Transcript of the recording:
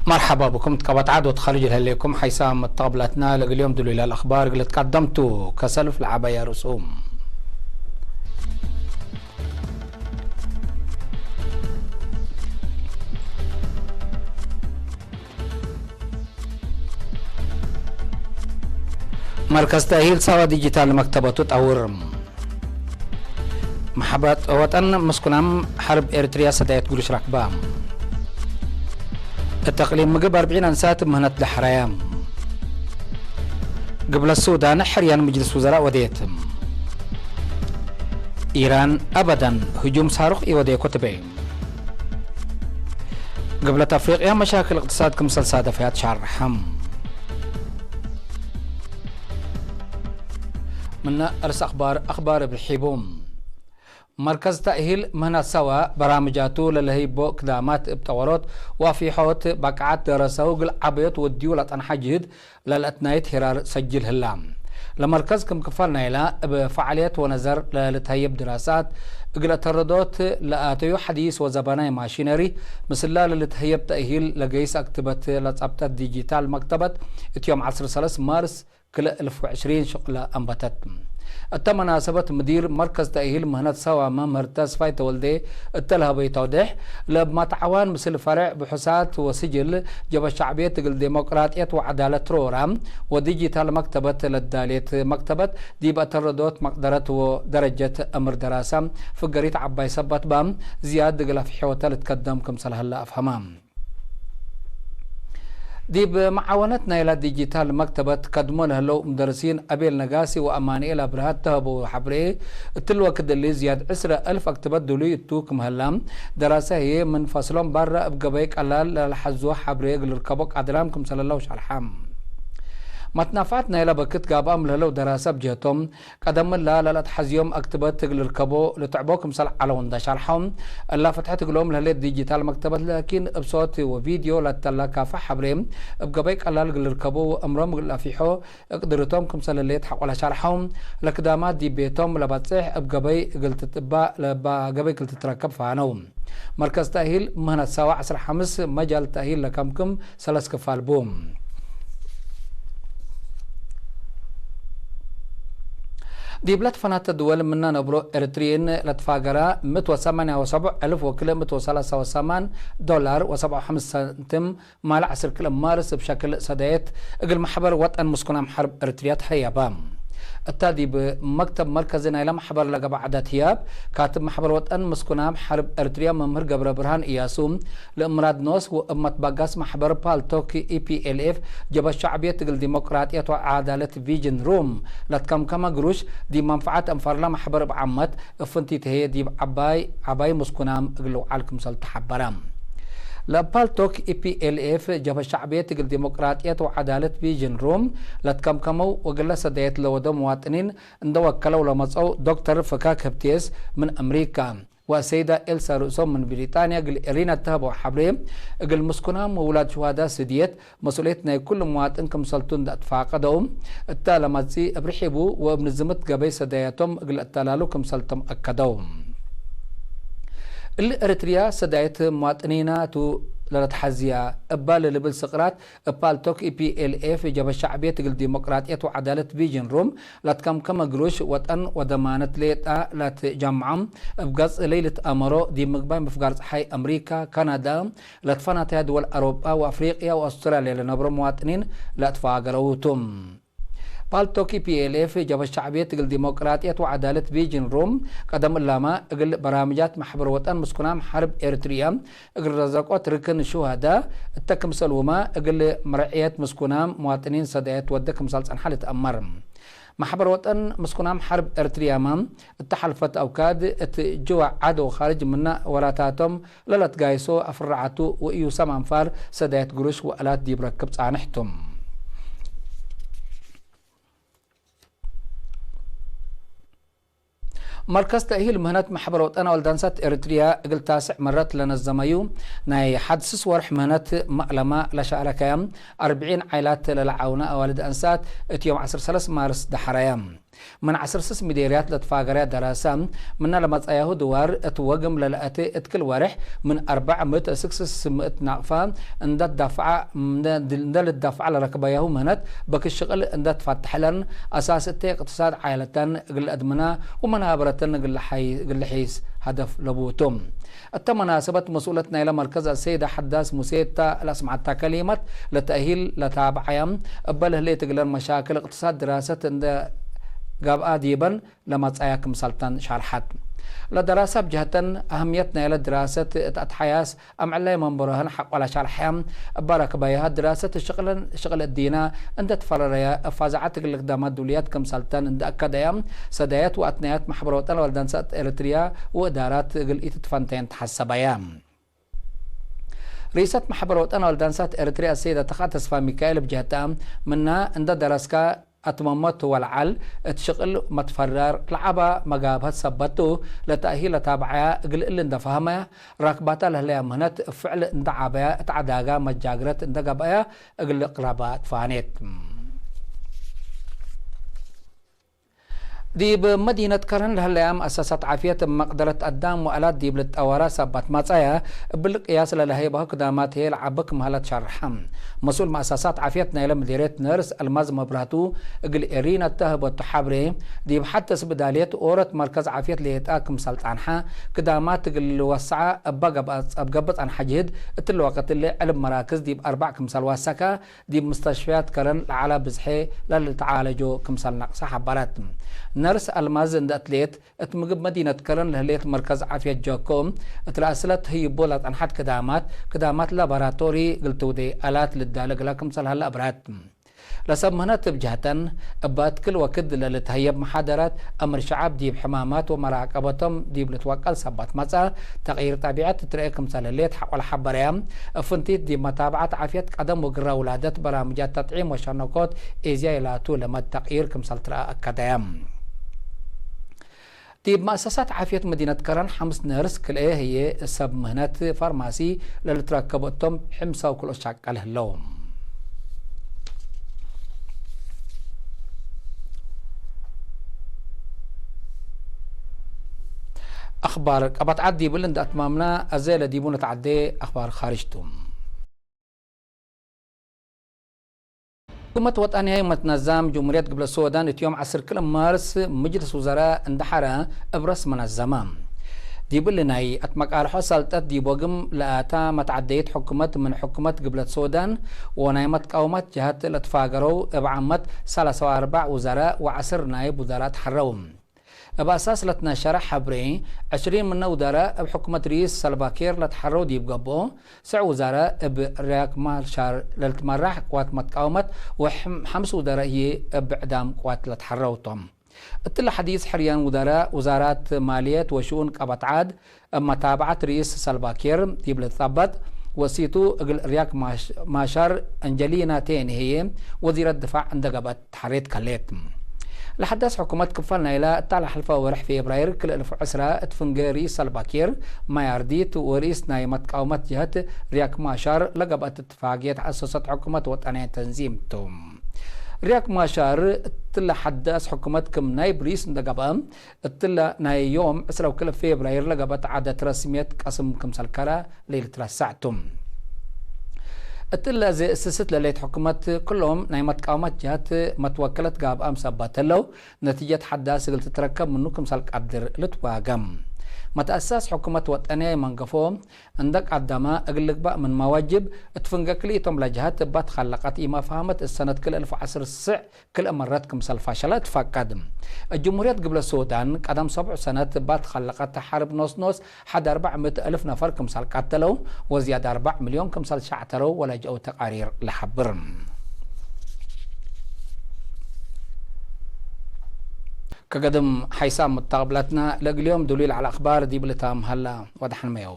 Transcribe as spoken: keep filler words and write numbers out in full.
መርሐባ ብኩም። ትቀበት ዐድ ወትካልጅ ለህሌኩም ሐይሳም መተቀብላትና ለእግል ዮም ድሉይ ለልአክባር እግል ትቀደምቱ። ከሰልፍ ለዐበያ ርእሱም። መርከዝ ተእሂል ሳዋ ዲጂታል መክተበቱ ጠውር። መሐበት ወጠን ምስኩናም ሐርብ ኤርትርያ ሰዳየት ግሉሽ ረክባ። እት እቅሊም ምግብ አርብዒን አንሳት ምህነት ደሐረየ። ግብለ ሱዳን ሕርያን ምጅልስ ውዘራእ ወዴት። ኢራን አበዳን ህጁም ሳሩክ ኢወዴኮ ትቤ። ግብለት አፍሪቅያ መሻክል እቅትሳድ ክምሰል ሳደፈያት ሻርሐም። ምነ አርስ አክባር፣ አክባር እብ ርሒቡ። መርከዝ ተእሂል ምህናት ሰዋ በራምጃቱ ለለህይቦ ክዳማት እብ ጠወሮት ወአፊሖት በቃዓት ደረሰው እግል ዐበዮት ወድዩ ለጠንሐ ጅህድ ለልአትናይት ሄራር ሰጅል ህላ። ለመርከዝ ክም ክፋል ናይላ እብ ፈዓልየት ወነዘር ለልትሀየብ ድራሳት እግል አተረዶት ለአተዩ ሐዲስ ወዘበናይ ማሺነሪ ምስላ ለልትሀየብ ተእሂል ለገይስ አክትበት ለጸብጠት ዲጂታል መክተበት እት ዮም ዐስር ሰለስ ማርስ ክልኤ እልፍ ወዕሽሪን ሽቅለ አንበተት። እተ መናሰበት ምዲር መርከዝ ተእሂል ምህነት ሰዋ መምህር ተስፋይ ተወልዴ እተ ለሀበዩ ተውዴሕ፣ ለእብ መትዓዋን ምስል ፈሬዕ ብሑሳት ወስጅል ጀበ ሸዕብየት እግል ዴሞቅራጥየት ወዐዳለት ትሮራ ወዲጂታል መክተበት ለዳሌት መክተበት ዲብ አተረዶት መቅደረት ወደረጀት እምር ደራሳ ፍገሪት ዐባይ ሰበት በ ዝያድ እግል አፍሕዮተ ልትከደም ክምሰል ሀለ አፍሀማ። ዲብ መዓወነት ናይላ ዲጂታል መክተበት ከድሞ ለህለው ሙደርሲን አቤል ነጋሲ ወአማኑኤል አብርሃ ተሀበው ሐብሬ፣ እትሊ ወክድ እሊ ዝያድ ዕስረ አልፍ አክትበት ድሉይ እቱ ክም ሀላ፣ ደራሰ ህዬ ምን ፈስሎም ባረ እብ ገበይ ቀላል ለልሐዞ ሐብሬ እግል ልርከቦ ቃድራም ክምሰለ ለው ሸርሐ። መትናፍዐት ናይላ በክት ጋብአም ለህለው ደራሰ እብ ጀህቶም፣ ቀደም እላ ለለአትሐዝዮም አክትበት እግል ልርከቦ ልትዕቦ ክምሰል ዐለው እንደ ሻርሐው፣ እላ ፍትሐት እግሎም ለህሌት ዲጂታል መክተበት ላኪን፣ እብ ሶት ወቪድዮ ለተላ ካፈ ሐብሬ እብ ገበይ ቀላል እግል ልርከቦ ወእምሮም እግል አፊሖ እቅድርቶም ክምሰል ህሌት ሐቆለ ሻርሐው፣ ለክዳማት ዲብ ቤቶም ለበጽሕ እብ ገበይ እግል ትትባ-፣ ለባ-፣ ገበይ እግል ትትረከብ ፋነው። መርከዝ ተእሂል ምህነት ሰዋ ዐስር ሐምስ መጃል ተእሂል ለከምክም ሰለስ ክፋል ቡ። ዲብ ለትፈናተ ድወል ምነ ነብሮ ኤርትርይን ለትፋገራ ምእት ወሰማንያ ወሰቡዕ እልፍ ወክልኤ ምእት ወሰላሳ ወሰማን ዶላር ወሰብዓ ወሐምስ ሳንቲም ማለ ዐስር ክልኤ ማርስ እብ ሸክል ሰዳየት እግል መሕበር ወጠን ምስኩናም ሐርብ ኤርትርያ ተሀየበ። እታ ዲብ መክተብ መርከዚ ናይለ መሕበር ለገብአ ዐዳት ህያብ፣ ካትብ መሕበር ወጠን ምስኩናም ሐርብ ኤርትርያ መምህር ገብረ ብርሃን እያሱ፣ ለእምራድ ኖስ ወእብ መትባጋስ መሕበር ፓልቶክ ኢ ፒ ኤል ኤፍ ጀበ ሸዕብየት እግል ዲሞቅራጥየት ወዐዳለት ቪጅን ሩም ለትከምከመ ግሩሽ፣ ዲብ መንፈዐት አንፋርለ መሕበር እብ ዓመት፣ እብ ፍንቲት ህዬ ዲብ ዐባይ ዐባይ ምስኩናም እግል ልውዓል ክምሰል ተሐበረ። ለእብ ፓልቶክ ኢ ፒ ኤል ኤፍ ጀብሀት ሸዕብየት እግል ዲሞቅራጥየት ወዐዳለት ቪዥን ሩም ለትከምከመው ወእግለ ሰደየት ለወደው መዋጥኒን እንደ ወከለው ለመጽአው ዶክተር ፍካክ ህብቴስ ምን አምሪካ ወአሰይዳ ኤልሳ ርእሶም ምን ብሪጣንያ እግል ኤሪና ተሀበው ሐብሬ፣ እግል ምስኩናም ወውላድ ሹሃዳ ስድየት መስኡልየት ናይ ኩሉ መዋጥን ክምሰልቱ እንደ አትፋቀደው፣ እተ ለመጽኢ እብ ርሒቡ ወእብ ንዝምት ገበይ ሰዳያቶም እግል አተላሉ ክምሰልቶም አከደው። እሊ ኤረትርያ ሰዳይት መዋጥኒና ቱ ለለትሐዝያ እባ ለልብል ስቅራት፣ እብ ፓልቶክ ኢ ፒ ኤል ኤፍ ጀብሀት ሸዕብየት እግል ዲሞቅራጥየት ወዐዳለት ቪዥን ሩም ለትከምከመ ግሩሽ ወጠን ወደማነት ሌጣ ለትጃምዖም እብ ገጽ ለይልትአመሮ ዲብ ምግባይ ምፍጋር ጸሓይ አምሪካ፣ ካናዳ፣ ለትፈናተያ ድወል አውሮጳ ወአፍሪቅያ ወአውስትራልያ ለነብሮ መዋጥኒን ለአትፋገረው ቱ። ፓልቶክ ኢ ፒ ኤል ኤፍ ጀብሀት ሸዕብየት እግል ዲሞቅራጥየት ወዐዳለት ቪዥን ሩም፣ ቀደም እላመ እግል በራምጃት መሕበር ወጠን ምስኩናም ሐርብ ኤርትርያ እግል ረዘቆት ርክን ሹሀዳ እተ ክምሰልሁመ እግል መርዕየት ምስኩናም መዋጥኒን ሰዳየት ወደ ክምሰል ጸንሐ ልትአመር። መሕበር ወጠን ምስኩናም ሐርብ ኤርትርያመ እተ ሐልፈት አውካድ እት ጅወ ዐድ ወካርጅ ምነ ወራታቶም ለለትጋይሶ አፍራዓቱ ወእዩሰም አንፋር ሰዳየት ግሩሽ ወአላት ዲብ ረክብ ጻንሕ ቱ። መርከዝ ተእሂል ምህነት መሕበር ወጠን አወልድ አንሳት ኤረትርያ እግል ታስዕ መረት ለነዘመዩ ናይ ሐድስስ ወርሕ ምህነት መቅለመ ለሻረከየ አርብዒን ዓይላት ለለዓውነ አዋልድ አንሳት እት ዮም ዐስር ሰለስ ማርስ ደሐረየ። ምን ዐስር ስስ ሚዴርያት ለትፋገረያ ደራሰ፣ ምነ ለመጽአያሁ ድዋር እት ወግም ለለአቴ እት ክል ወሬሕ ምን አርበዕ ምእት እስክ ስስ ምእት ናቅፋ እንደ ትዳፍዓ፣ እንደ ልዳፍዓ ለረክበያሁ ምህነት በክል ሽቅል እንደ ትፋተሐለን፣ አሳስ እቴ እቅትሳድ ዓይለተን እግል ለአድምና ወመናበረተን እግል ለሐይ-፣ እግል ለሐይስ ሀደፍ ለቡ ቱ። እተ መናሰበት መስኡለት ናይለ መርከዝ አሰይደ ሐዳስ ሙሴ እተ ለአስምዐታ ከሊመት፣ ለተእሂል ለታብዐያ እበ ለህሌት እግለን መሻክል እቅትሳድ ድራሰት እንደ ገብአ ዲበን ለመጽአያ ክምሰልተን ሻርሐት። ለደራሰ እብ ጀህተን አህምየት ናይለ ድራሰት እት አትሐያስ አምዕላይ መንበሮሀን ሐቆ ለሻርሐያ እበ ረክበያሀ ድራሰት ሽቅልን ሽቅል እዲነ እንደ ትፈረረየ እብ ፋዛዐት እግል ልክደመ ዱልያት ክምሰልተን እንደ አከደየ ሰዳየት ወአትናያት መሕበር ወጠን ወልደንሰት ኤረትርያ ወእዳራት እግል ኢትትፈንተየን ተሐሰበየ። ርኢሰት መሕበር ወጠን ወልደንሰት ኤረትርያ አሰይደ ተኻ ተስፋ ሚካኤል እብ ጀህተ፣ ምና እንደ ደረስከ አትመመቱ ወለዐል እት ሽቅል መትፈረር ለዐበ መጋብሀት ሰበት ቱ፣ ለተእሂል ለታብዐያ እግል እሊ እንደ ፈሀመ፣ ራክባታ ለህለያ ምህነት እብ ፍዕል እንደ ዐበያ እት ዐዳጋ መጃግረት እንደ ገብአያ እግል ልቅረበ ትፋኔት። ዲብ መዲነት ከረን ለህለያ መአሰሳት ዓፍየት እብ መቅደረት አዳም ወአላት ዲብ ልትጠወራ ሳባት ማጽአያ፣ እብሊ ቅያስ ለለሀይባሁ ክዳማት ህዬ ለዐበ ክም ሀለ ትሸርሐ። መስኡል መአሰሳት ዓፍየት ናይለ ምዲርየት ነርስ አልማዝ መብራቱ እግል ኤሪና እተ ህበቱ ሐብሬ፣ ዲብ ሐተ ስብዳልየት ኦሮት መርከዝ ዓፍየት ሌጣ ክምሰል ጸንሐ፣ ክዳማት እግል ልወሰዐ እበ ገብአ ጸንሐ ጅህድ፣ እትሊ ወቅት እሊ ዕልብ መራክዝ ዲብ አርበዕ ክምሰል ወሰከ፣ ዲብ ምስተሽፈያት ከረን ለዐለ ብዝሐ ለልትዓለጆ ክምሰል ነቅሰ ሐበረት። ነርስ አልማዝ እንደ እትሌት፣ እት ምግብ መዲነት ከረን ለህሌት መርከዝ ዓፍየት ጀኮ፣ እት ለአስለት ህይቦ ለጸንሐት ክዳማት፣ ክዳማት ላቦራቶሪ እግል ትውዴ አላት ልዳለ እግላ ክምሰል ሀለ አብረት። ለሰብ ምህነት እብ ጀህተን፣ እበ እት ክል ወክድ ለልትሀየብ መሓደራት፣ አምር ሸዐብ ዲብ ሕማማት ወመራቀበቶም ዲብ ልትወቀል ሰባት መጽአ፣ ተቅይር ጠቢዐት ትትረኤ ክምሰል ህሌት ሐቆ ለሐበረያ፣ እብ ፍንቲት ዲብ መታብዐት ዓፍየት ቀደም ወግረ ውላደት በራምጃት ተጥዒም ወሸነኮት ኤዝያይ ላቱ ለመድ ተቅይር ክምሰል ትረአ አከደየ። ዲብ መአሰሳት ዓፍየት መዲነት ከረን ሐምስ ነርስ ክልኤ ህዬ ሰብ ምህነት ፋርማሲ ለልትረከቡ እቶም፣ ሕምሳው ክልኦት ሻቀል ህለው። አኽባር ቀበት ዐድ ዲብል እንደ አትማምና፣ አዜ ለዲቡ ነትዐዴ አኽባር ካርጅ ቱ። ሕኩመት ወጠንያይ መትነዛም ጅምሁርየት ግብለት ሶዳን እት ዮም ዐስር ክል ማርስ ምጅልስ ውዘራእ እንደ ሐረ እብ ረስም ነዘመ። ዲብሊ ናይ አትመቃልሖ ሰልጠት ዲብ ወግም ለአታ መትዐደይት ሕኩመት ምን ሕኩመት ግብለት ሶዳን ወናይ መትቃውመት ጀሀት ለትፋገረው እብ ዓመት ሰላሳ ወአርበዕ ውዘራእ ወዐስር ናይብ ውዘራእ ተሐረው። እብ አሳስ ለትነሸረ ሐብሬ፣ ዕሽሪን ምነ ውዛራእ እብ ሕኩመት ርኢስ ሳልቫኪር ለትሐረው ዲብ ገብኦ፣ ሰዕ ውዛራእ እብ ሪያክ ማሻር ለልትመራሕ ቅዋት መትቃወመት ወሐምስ ውዛራእ ህዬ እብ ብዕዳም ቅዋት ለትሐረው ቶም። እትለ ሐዲስ ሕርያን ውዛራእ፣ ውዛራት ማልየት ወሽኡን ቀበት ዓድ፣ እብ መታብዐት ርኢስ ሳልቫኪር ዲብ ልትጸበጥ፣ ወሲቱ እግል ሪያክ ማሽ-፣ ማሻር አንጀሊና ቴኒ ህዬ ወዚረት ድፋዕ እንደ ገብአት ተሐሬት ከሌት። ለሐዳስ ሕኩመት ክፋል ናይላ እታ ለሐልፈ ወርሕ ፌብራይር ክልኤ አልፍ ወዐስራ እት ፍንጌ ርኢስ ሳልቫኪር ማያርዲት ወርኢስ ናይ መትቃወመት ጀህት ሪያክ ማሻር ለገብአት እትፋቅየት አሰሰት ሕኩመት ወጠንያይ ተንዚም ቱ። ሪያክ ማሻር እትለ ሐዳስ ሕኩመት ክም ናይብ ርኢስ እንደ ገብአ፣ እትለ ናይ ዮም ዕስራ ወክልኤ ፌብራይር ለገብአት ዓደት ረስምየት ቀስም ክምሰል ከረ ለኢልትረሳዕ ቱ። እትለ ዘ እስስት ለሌት ሕኩመት፣ ክሎም ናይ መትቃወመት ጀህት መትወከለት ጋብአም ሰበት ህለው፣ ነቲጀት ሐዳስ እግል ትትረከብ ምኑ ክምሰል ቀድር ልትዋገም። መትአሳስ ሕኩመት ወጠንያይ መንገፎ እንደ ቀደመ እግል ልግባእ ምንመ ወጅብ፣ እት ፍንገ ክልኢቶም ለጀሀት እባ ትከለቀት ኢመፋህመት እት ሰነት ክልኤ አልፍ ወዐስር ስዕ ክልኤ መረት ክምሰል ፈሸለ ትፈቀድ። እት ጅምሁርየት ግብለ ሱዳን ቀደም ሰቡዕ ሰነት እባ ትከለቀት ሐርብ ኖስ ኖስ ሐድ አርበዕ ምእት አልፍ ነፈር ክምሰል ቀተለው ወዝያድ አርበዕ ሚልዮን ክምሰል ሸዕተረው ወለጅአው ተቃሪር ለሐብር። ከገድም ሐይሳም ሙተቅብለትና ለእግል ዮም ድሉል ዐለ አክባር ዲብ ልታም ሀላ። ወደሐንመየው።